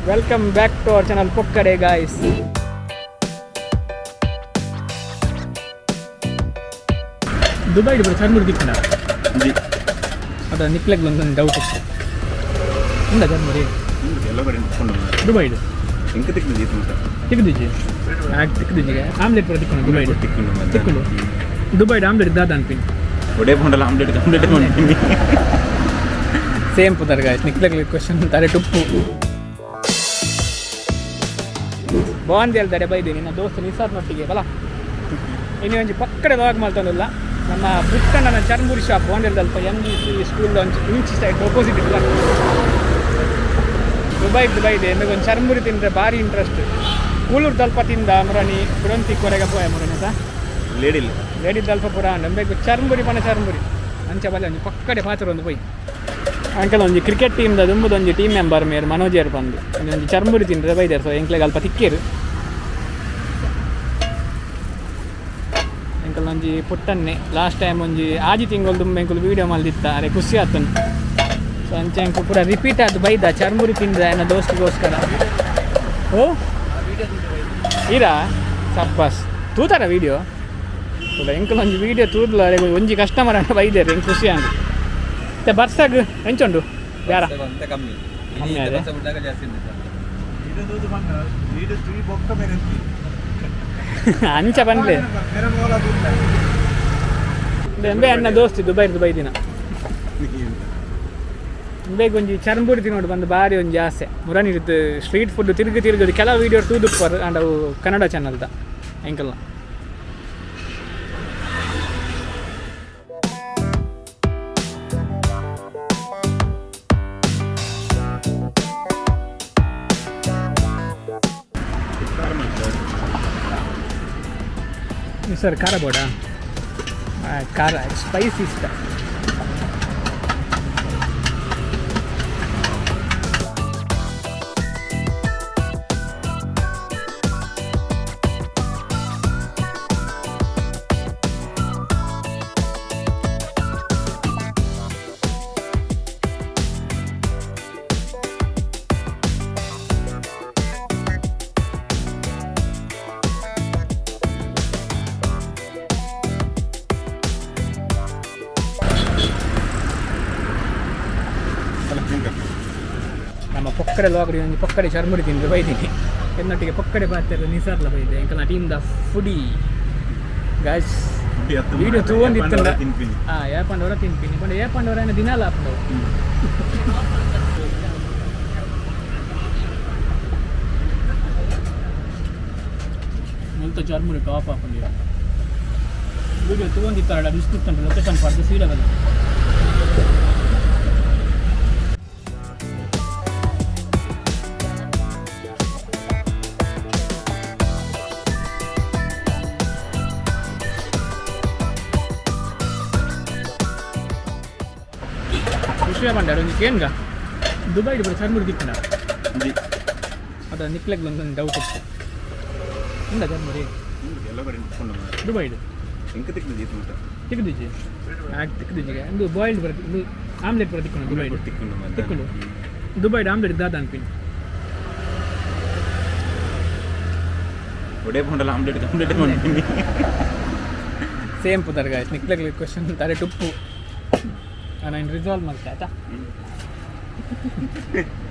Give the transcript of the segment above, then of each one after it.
Welcome back to our channel Pokkade guys. Dubai ಪೂರ ಚರ್ಮುರಿ ತಿಕ್ಕುಂಡ? ಒಂಜಿ. ಅದ ನಿಕ್ಲೆಗ್ ಒಂದೊಂದು ಡೌಟ್ ಇತ್ತು, ಉಂಡ ಚರ್ಮುರಿ? ಎಲ್ಲ ಕಡೆ ಉಪ್ಪುಂಡು. ದುಬೈಡ್ ಎಂಕ ತಿಕ್ಕುದು ಈತ್ ಮಾತ? ತಿಕ್ಕುದಿಜ್ಜಿ, ತಿಕ್ಕುದಿಜ್ಜಿ. ಆಮ್ಲೆಟ್ ಪೂರ ತಿಕ್ಕುಂಡು ದುಬೈಡ್? ತಿಕ್ಕುಂಡು. ತಿಕ್ಕುಂಡು. ದುಬೈಡ್ ಆಮ್ಲೆಟ್ ದಾದ ಅನ್ಪಿನಿ? ಒಡೆ ಪೋಂಡಲ ಆಮ್ಲೆಟ್ ಕಂಪ್ಲೀಟ್ ಮಾಡ್ತೀನಿ. ಸೇಮ್ ಪುದರ್ ಗಾಯ್ಸ್. ನಿಕ್ಲೆಗ್ ಕ್ವಶನ್ ತಾರೆ ಟುಪ್ಪು ಬಾಂದ್ ಹೇಳ್ತಾರೆ. ಬೈದಿ ನಿನ್ನ ದೋಸ್ತ ನಿಸಾರ್ನೊಟ್ಟಿಗೆ ಬಲ. ಇನ್ನು ಒಂಜಿ ಪಕ್ಕಡೆ ಲಾಗ್ ಮಲ್ತೊಂದಿಲ್ಲ. ನಮ್ಮ ಪುಟ್ಟಣ್ಣನ ಚರ್ಮುರಿ ಶಾಪ್ ಬಾಂದೇಲ್ದಲ್ಪ, ಎಂ ಜಿ ಸಿ ಸ್ಕೂಲ್ ಒಂಜಿ ಇಂಚಿ ಸೈಡ್ ಆಪೋಸಿಟ್ ಇಲ್ಲ. ದುಬೈ ದುಬೈ ಇದೆ. ಒಂದು ಚರ್ಮುರಿ ತಿಂದರೆ ಭಾರಿ ಇಂಟ್ರೆಸ್ಟ್. ಕೂಲೂರು ದಲ್ಪ ತಿಂದ ಮುರಣಿ ಪುರಂತಿ ಕೊರೆಗ ಪೋಯ ಮುರಣಿ ಅಂತ. ಲೇಡಿಲ್ಲ. ಲೇಡಿ ದಲ್ಪ ಪುರ ನಂಬೇಕು ಚರ್ಮುರಿ ಪಣ ಚರ್ಮುರಿ ಅಂಚ ಬಲೆ ಒಂಜಿ ಪಕ್ಕಡೆ ಪಾತ್ರ ಒಂದು ಪೋಯಿ. ಅಂಕಲ್ ಒಂಜಿ ಕ್ರಿಕೆಟ್ ಟೀಮ್ದ ದುಂಬುದ ಒಂಜಿ ಟೀಮ್ ಮೆಂಬರ್ ಮೇರ್ ಮನೋಜರ್ ಬಂದು ಒಂಜಿ ಚರ್ಮುರಿ ತಿಂದ್ರೆ ಬೈದಾರೆ. ಸೊ ಎಂಕ್ಲೆಗ್ ಅಲ್ಪ ತಿಕ್ಕೇರು. ಎಂಕಲ್ ಒಂಜಿ ಪುಟ್ಟನ್ನೆ ಲಾಸ್ಟ್ ಟೈಮ್ ಒಂಜಿ ಆಜಿ ತಿಂಗಳು ದುಂಬು ಎಂಕುಲು ವೀಡಿಯೋ ಮಲ್ದಿತ್ತ, ಅರೆ ಖುಷಿ ಆತನು. ಸೊ ಅಂಚೆ ಎಂಕು ಪೂರ ರಿಪೀಟ್ ಆದ್ ಬೈದ ಚರ್ಮುರಿ ತಿಂದ ಎನ್ನ ದೋಸ್ತಿಗೋಸ್ಕರ. ಓ ಈರಾ ಸಬ್ಬಾಸ್ ತೂತಾರ ವೀಡಿಯೋ ಪೂರ. ಎಂಕಲ್ ಒಂಜಿ ವೀಡಿಯೋ ತೂದ್ಲ ಅರೆ ಒಂಜಿ ಕಸ್ಟಮರ್ ಅನ್ನ ಬೈದೇರು, ಎಂಕ್ ಖುಷಿ ಆಂಡ್. ಮತ್ತೆ ಬರ್ಸಾಗ್ ಎಂಚುಂಡು ಬ್ಯಾರ? ಅಂತ ಕಮ್ಮಿ. ಕಮ್ಮಿ ಆದೆ? ಬರ್ಸ ಬಿಟ್ಟಾಗ ಜಾಸ್ತಿ ಉಂಟು. ಇದು ದೂದು ಬಂದ ಈಡು ತುಯಿ ಬೊಕ್ಕ ಮೇರೆಂತಿ. ಅಂಚ ಬಂದ್ಲೆ. ಮೇರೆ ಮೋಲ ದೂತ. ಎಂಬೆ ಅಣ್ಣ ದೋಸ್ತಿ ದುಬೈ ದುಬೈ ದಿನ ಬೇಗ ಒಂಜಿ ಚರ್ಮುರಿ ತಿನ್ನೋಡು ಬಂದು ಬಾರಿ ಒಂಜಿ ಆಸೆ ಮುರಾನಿ. ಸ್ಟ್ರೀಟ್ ಫುಡ್ ತಿರುಗಿ ತಿರುಗಿ ಕೆಲವು ವೀಡಿಯೋ ತೂದುಪ್ಪರ್ ಅಂಡ್ ಅವು ಕನ್ನಡ ಚಾನಲ್ದ ಎಂಕಲ್ನ. ಸರ್ ಖಾರ ಬೋಡ, ಖಾರ ಸ್ಪೈಸಿ ಇಷ್ಟ. ನಮ್ಮ ಪೊಕ್ಕಡೆ ಲೋಕಡಿ ಒಂಜಿ ಪೊಕ್ಕಡೆ ಚರ್ಮುರಿ ತಿಂದು ಬೈದೀನಿ. ಎನ್ನೊಟ್ಟಿಗೆ ಪೊಕ್ಕಡೆ ಬಾತೆಲ್ಲ ನಿಸಾರ್ಲ ಬೈದೆ. ಎಂಕಲ್ನ ಟೀಮ್ದ ಫುಡಿ ಗಾಯ್ಸ್. ವೀಡಿಯೋ ತೂವೊಂದಿತ್ತಂಡ. ತಿನ್ಪಿನಿ. ಹಾಂ, ಏಪಂಡವರ ತಿನ್ಪಿನಿ ಪಂಡ ಏಪಂಡವರ ಏನ ದಿನಾಲ ಆಪಂಡವು. ಮುಲ್ತ ಚರ್ಮುರಿ ಟಾಪ್ ಆಪಂಡಿ. ವೀಡಿಯೋ ತೂವೊಂದಿತ್ತಾಡ ಬಿಸ್ತಿತ್ತಂಡ ಲೊಕೇಶನ್ ಪಡ್ದು ಸೀಡಾ ಬಲ್ಲ. ಖುಷಿಯ ಪಂಡ ಒಂಜಿ ಕೇನ್ಗ ದುಬೈಡ್ ಪೂರ ಚರ್ಮುರಿ ತಿಕ್ಕುಂಡ? ಒಂಜಿ. ಅದ ನಿಕ್ಲೆಗ್ ಒಂದೊಂದು ಡೌಟ್ ಇತ್ತು, ಉಂಡ ಚರ್ಮುರಿ? ಎಲ್ಲ ಕಡೆ ಉಪ್ಪುಂಡು. ದುಬೈಡ್? ಎಂಕ ತಿಕ್ಕುದು ಈತ್ ಮಾತ? ತಿಕ್ಕುದಿಜ್ಜಿ, ತಿಕ್ಕುದಿಜ್ಜಿ. ಇಂದು ಬಾಯ್ಲ್ಡ್ ಪೂರ, ಇಂದು ಆಮ್ಲೆಟ್ ಪೂರ ತಿಕ್ಕುಂಡು ದುಬೈಡ್? ತಿಕ್ಕುಂಡು. ತಿಕ್ಕುಂಡು. ದುಬೈಡ್ ಆಮ್ಲೆಟ್ ದಾದ ಅನ್ಪಿನಿ? ಒಡೆ ಪೋಂಡಲ ಆಮ್ಲೆಟ್ ಕಂಪ್ಲೀಟ್ ಮಾಡ್ತೀನಿ. ಸೇಮ್ ಪುದರ್ ಗಾಯ್ಸ್. ನಿಕ್ಲೆಗ್ ಕ್ವಶನ್ ತಾರೆ ಟುಪ್ಪು ನಾನು ರಿಸಾಲ್ವ್ ಮಲ್ತೆ ಆಯ್ತಾ.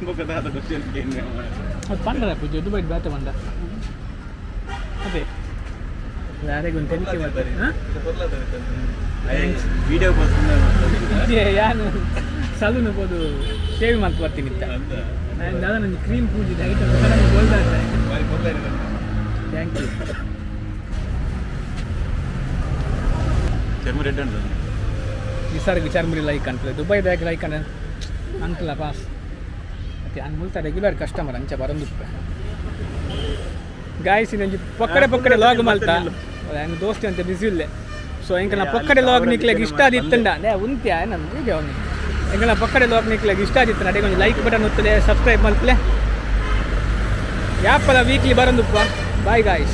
ಬೊಕ್ಕ ದಾದ ಕ್ವಶನ್? ಅದು ಪಂಡರ ಪೂಜೆ ದುಬೈಡ್ ಬೇತೆ ಪಂಡ. ಅದೇ ಯಾರಿಗೊಂದು ತೆಲಿಕೆ ಮಾಡ್ತಾರೆ. ಹಾಂ. ವಿಡಿಯೋ. ಯಾನು ಸಲೂನ್ ಹೋದು ಶೇವ್ ಮಲ್ತ್ ಬರ್ತೀನಿ ಇತ್ತ. ನಾನು ದಾದ ನಂಜಿ ಕ್ರೀಮ್ ಪೂಜಿದೆ ಐಟಮ್ ಸಡನ್ ಗೋಲ್ದಾಗ್ತದೆ. Thank you. ಚರ್ಮ ರೆಡ್ ಉಂಟು. ನಿಸರ್ಗ ಚರ್ಮುರಿ ಲೈಕ್ ಅಂತದೆ, ದುಬೈದಾಗ ಲೈಕ್ ಅಂಡ ಅಂಕಲ ಪಾಸ್. ಮತ್ತೆ ಅನ್ ಮುಲ್ತ ರೆಗ್ಯುಲರ್ ಕಸ್ಟಮರ್ ಅಂಚ ಬರಂದುಪ್ಪೆ ಗಾಯ್ಸ್. ಇನ್ನೊಂಜಿ ಪಕ್ಕಡೆ ಪಕ್ಕಡೆ ಲಾಗ್ ಮಲ್ತ ನನ್ನ ದೋಸ್ತಿ ಅಂತ ಬಿಸಿ ಇಲ್ಲೆ. ಸೊ ಎಂಕಲ್ನ ಪಕ್ಕಡೆ ಲಾಗ್ ನಿಕ್ಲೆಗ್ ಇಷ್ಟ ಆದಿತ್ತಂಡ ನೇ ಉಂತ್ಯ ನನ್ನ ವೀಡಿಯೋ ಅವನು. ಎಂಕಲ್ನ ಪಕ್ಕಡೆ ಲಾಗ್ ನಿಕ್ಲೆಗ್ ಇಷ್ಟ ಆದಿತ್ತಂಡ ಅದೇ ಒಂಜಿ ಲೈಕ್ ಬಟನ್ ಒತ್ತದೆ, ಸಬ್ಸ್ಕ್ರೈಬ್ ಮಲ್ಪಲೆ. ಯಾಪಲ ವೀಕ್ಲಿ ಬರಂದುಪ್ಪ. Bye guys.